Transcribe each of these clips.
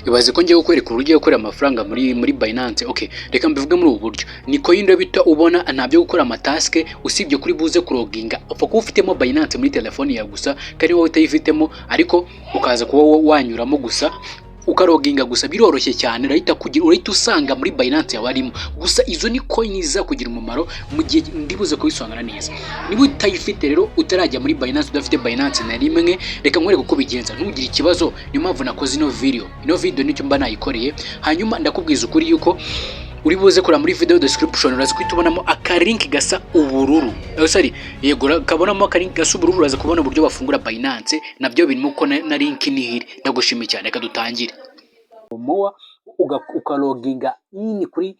Ibaze ko ngiye kukwereka uburyo ugiye gukorera amafaranga muri Binance. Okay, reka mbivuge muri ubu buryo. Ni coin rero bita ubona nta byo gukora amatask usibye kuri buze kuloginga. Upfa kuba ufitemo Binance muri telefone yawe gusa, kandi wowe utayifitemo ariko ukaza kuba wanyuramo gusa, ukaloginga gusa, biroroshye cyane. Urahita kugira, urahita usanga muri Binance yawe arimo gusa. Izo ni coin kugira umumaro mu gihe ndibuze kubisobanura neza. Niba utayifite rero, utarajya muri Binance, udafite Binance na rimwe, reka nkwereke uko bigenza, ntugire ikibazo. Niyo mpamvu nakoze ino video. Ino video nicyo mba nayikoreye. Hanyuma ndakubwiza ukuri yuko uri buze kureba muri video description, uraza guhita ubonamo akalink gasa ubururu. Sorry, yego, kabonamo akalink gasa ubururu, uraza kubona uburyo bafungura Binance, nabyo birimo ko na link nihiri. Ndagushimiye cyane, reka dutangire. Mowa ukaloginga in kuri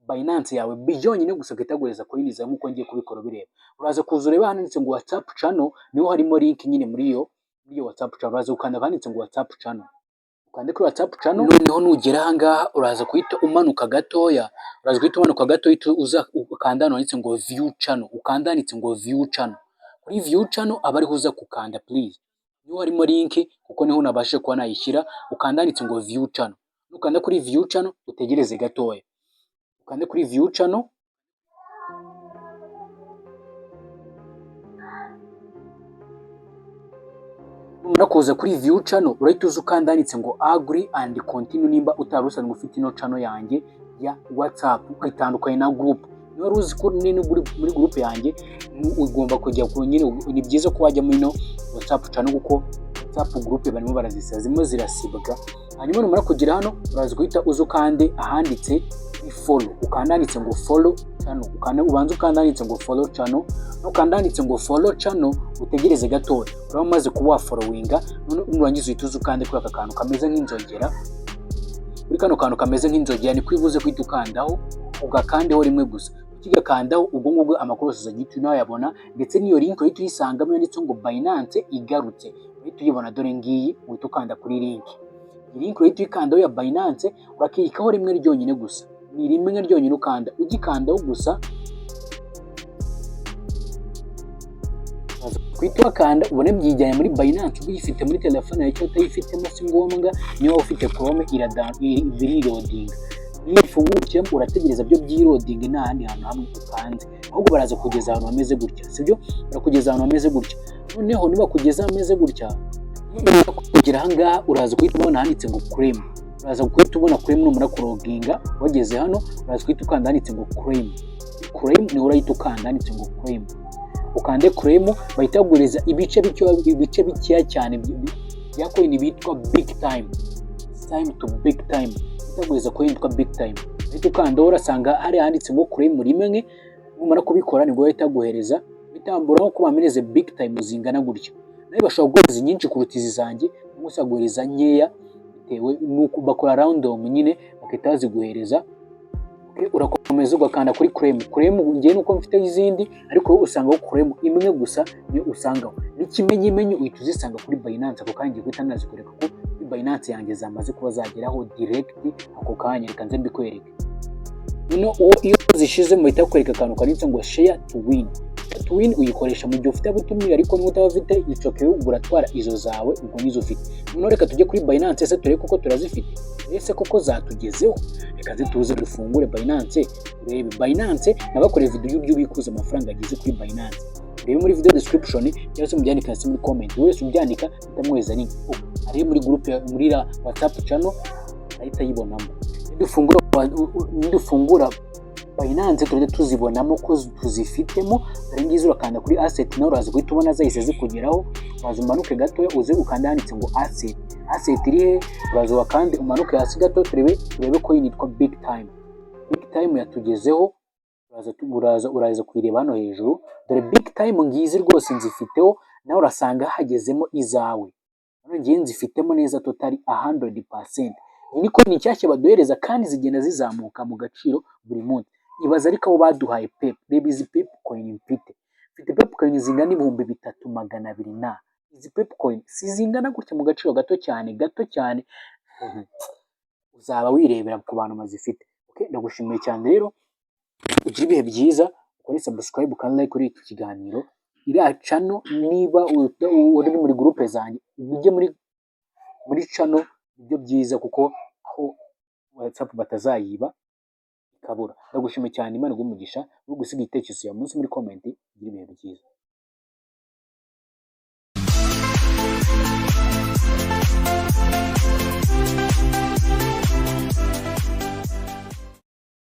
Binance yawe byonyine gusa, ugahita coin zawe nk'uko ngiye kubikora bireba. Uraza kuza ureba handitse ngo WhatsApp channel, niho harimo link nyine. Muri iyo WhatsApp channel uraza gukanda handitse ngo WhatsApp channel, ukande kuri WhatsApp channel. Noneho nugera aha ngaha uraza guhita umanuka gatoya, uraza guhita umanuka gatoya, uza ukanda hano handitse ngo view channel, ukanda handitse ngo view channel. Kuri view channel aba ariho uza gukanda, please. Niho harimo link kuko niho nabashije kuba nayishyira. Ukanda handitse ngo view channel. Nukanda kuri view channel, utegereze gatoya, ukande kuri view channel. Numara kuza kuri view channel, urahita uza ukanda handitse ngo agree and continue. Nimba utari usanzwe ufite ino channel yanjye ya WhatsApp, itandukanye na group, niba wari uzi ko nini muri group yanjye, ugomba kujya ku nyine, ni byiza ko wajya muri ino WhatsApp channel kuko WhatsApp group barimo barazisa, zimwe zirasibwa. Hanyuma numara kugera hano, uraza guhita uza ukande ahanditse follow, ukanda handitse ngo follow channel, ukanda, ubanza ukanda handitse ngo follow channel. Nukanda handitse ngo follow channel, utegereze gatoya, uraba umaze kuba wafollowinga. None nurangiza uhita uza ukande kuri aka kantu kameze nk'inzogera. Kuri kano kantu kameze nk'inzogera ni kwibuze guhita ukandaho, ugakandeho rimwe gusa. Ukigakandaho, ubwo ngubwo amakuru yose uzajya uhita unayabona, ndetse n'iyo link uhita uyisangamo yanditseho ngo Binance igarutse, uhita uyibona. Dore ngiyi, uhita ukanda kuri link. Iyi link uhita uyikandaho ya Binance, urakirikaho rimwe ryonyine gusa, ni rimwe ryonyine ukanda. Ugikandaho gusa, guhita wakanda ubone byijyanye muri Binance, uba uyifite muri telefone yawe cyangwa utayifitemo si ngombwa. Niba ufite Chrome biriloadinga. Niyo ifungukiyemo urategereza byo byiloadinga, nta handi hantu hamwe ukanze, ahubwo baraza kugeza ahantu hameze gutya, sibyo? Barakugeza ahantu hameze gutya. Noneho niba kugeza hameze gutya, kugera aha ngaha, uraza guhita ubona handitse ngo claim. Uraza guhita ubona claim. Numara kuloginga wageze hano, uraza guhita ukanda handitse ngo claim. Claim niho urahita ukanda handitse ngo claim, ukande claim. Bahita baguhereza ibice bike, ibice bikeya cyane bya coin bitwa big time. Time to big time, bahita baguhereza coin yitwa big time. Uhita ukandaho, urasanga hari handitse ngo claim rimwe. Numara kubikora nibwo bahita baguhereza, bitambura nko bameneze big time zingana gutya. Nawe bashobora kuguhereza nyinshi kuruta izi zanjye, cyangwa se baguhereza nkeya bitewe n'uko bakora random nyine, bagahita baziguhereza. Urakomeza ugakanda kuri claim. Claim ngewe nuko mfite izindi, ariko wowe usangaho claim imwe gusa niyo usangaho. N'ikimenyimenyi uhita uzisanga kuri Binance ako kanya. Ngiye guhita nazikwereka ko kuri Binance yanjye zamaze kuba zageraho direct ako kanya. Reka nze mbikwereke. Noneho iyo zishize, muhita bakwereka akantu kanditse ngo share to win. Share to win uyikoresha mu gihe ufite abo utumiye, ariko niba utaba ufite icoke uratwara izo zawe, ubwo nizo ufite. Noneho reka tujye kuri Binance ese turebe koko turazifite, ese koko zatugezeho. Reka nze tuze dufungure Binance urebe. Binance nabakoreye video y'uburyo ubikuza amafaranga ageze kuri Binance, urebe muri video description cyangwa se mubyandike hasi muri comment. Buri wese ubyandika ndamwohereza link, ari muri group, muri la WhatsApp channel, ahita ayibonamo. Nidufungura Binance turajya tuzibonamo ko tuzifitemo. Dore ngizi, urakanda kuri asset, nawe uraza guhita ubona zahise zikugeraho. Uraza umanuke gatoya, uze ukanda handitse ngo asset. Asset iri he? Uraza wakande, umanuke hasi gato, turebe coin yitwa big time. Big time yatugezeho, uraza kuyireba hano hejuru. Dore big time ngizi rwose, nzifiteho. Nawe urasanga hagezemo izawe. Hano ngiye nzifitemo neza totally 100%. Iyi ni coin nshyashya baduhereza kandi zigenda zizamuka mu gaciro buri munsi. Ibaza ariko abo baduhaye pep. Reba izi pep coin mfite pep coin zingana 3200, na izi pep coin si zingana gutya mu gaciro gato cyane, gato cyane, uzaba wirebera ku bantu bazifite. Okay, ndagushimiye cyane rero, ugire ibihe byiza, ukore subscribe kandi like kuri iki kiganiro. Iriya channel, niba uri muri groupe zanjye, ujye muri channel, nibyo byiza kuko aho WhatsApp batazayiba ikabura. Ndagushimiye cyane, Imana iguhe umugisha, uri gusiga igitekerezo cyawe munsi muri comment. Ugire ibihe byiza.